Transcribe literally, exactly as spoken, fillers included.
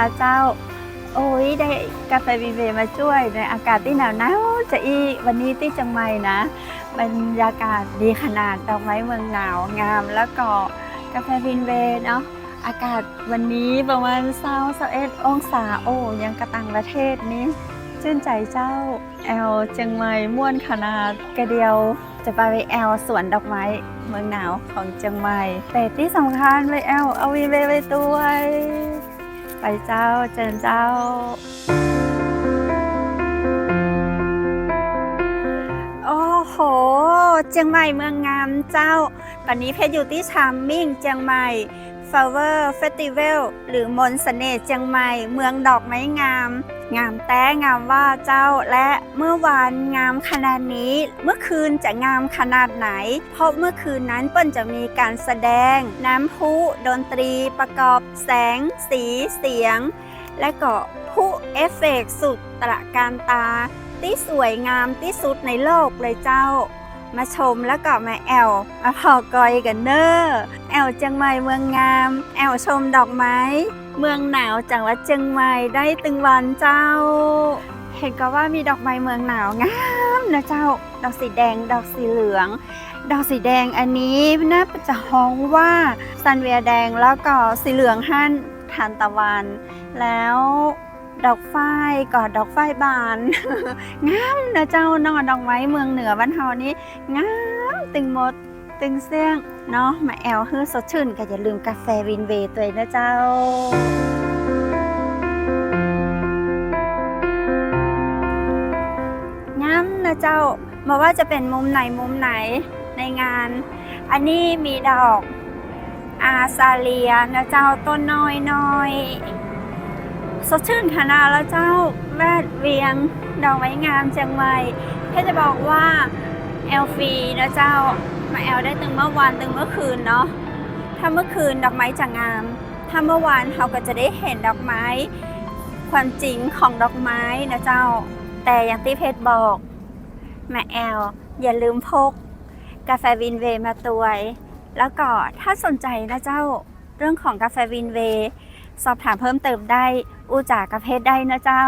นะเจ้า โอ้ย ได้กาแฟวินเวย์มาจ้วยในอากาศตี้หนาวหนาวจะอี้ วันนี้ตี้เจียงใหม่นะ บรรยากาศดีขนาด ดอกไม้เมืองหนาวงาม แล้วก็กาแฟวินเวย์เนาะ อากาศวันนี้ประมาณซาว ซาวเอ็ดองศา โอ้ ยังกะต่างประเทศนี้ จื้นใจ๋เจ้า แอวเจียงใหม่ม่วนขนาด กะเดียวจะไปแอวสวนดอกไม้เมืองหนาวของเจียงใหม่ แต่ตี้สำคัญไปแอวเอาวินเวย์ไปตวย ไปเจ้า เจิญเจ้า โอ้โห เจียงใหม่เมืองงามเจ้า ปั๋นนี้เพชรอยู่ตี้ชามมิ่งเจียงใหม่ Flower Festival หรือมนต์เสน่ห์เจียงใหม่ เมืองดอกไม้งาม งามแต๊งามว่าเจ้า และเมื่อวานงามขนาดนี้ เมื่อคืนจะงามขนาดไหน เพราะเมื่อคืนนั้นเปิ้นจะมีการแสดงน้ำพุ ดนตรีประกอบแสง สี เสียง และก็พลุเอฟเฟกต์สุดตระการตา ตี้สวยงามตี้สุดในโลกเลยเจ้า มาชมแล้วก็มาแอ่ว มาผ่อกอยกั๋นเน่อ แอ่วเจียงใหม่เมืองงาม แอ่วชมดอกไม้เมืองหนาวจังหวัดเจียงใหม่ได้ตึงวันเจ้า เห็นก็ว่ามีดอกไม้เมืองหนาวงามนะเจ้า ดอกสีแดง ดอกสีเหลือง ดอกสีแดงอันนี้น่าจะฮ้องว่าซันเวียแดง แล้วก็สีเหลืองหั้นทานตะวัน แล้วดอกฝ้ายก็ดอกฝ้ายบาน งามนะเจ้าเนาะ ดอกไม้เมืองเหนือบ้านเฮานี้งามตึงมดตึงเสี้ยงเนาะ มาแอ่วหื้อสดชื่นก็อย่าลืมกาแฟวินเวย์ตวยนะเจ้า งามนะเจ้า บ่ว่าจะเป๋นมุมไหนมุมไหนในงาน อันนี้มีดอกอาซาเลียนะเจ้า ต้นน้อยๆ สดชื่นขนาดแล้วเจ้า แวดเวียงดอกไม้งามเจียงใหม่ เพชรจะบอกว่าแอ่วฟรีนะเจ้า มาแอ่วได้ตึงเมื่อวานตึงเมื่อคืนเนาะ ถ้าเมื่อคืนดอกไม้จะงาม ถ้าเมื่อวานเฮาก็จะได้เห็นดอกไม้ ความจริงของดอกไม้นะเจ้า แต่อย่างตี้เพชรบอก มาแอ่ว อย่าลืมพกกาแฟวินเวย์มาตวย แล้วก็ถ้าสนใจนะเจ้า เรื่องของกาแฟวินเวย์ สอบถามเพิ่มเติมได้ อู้จ๋ากับเพชรได้นะเจ้า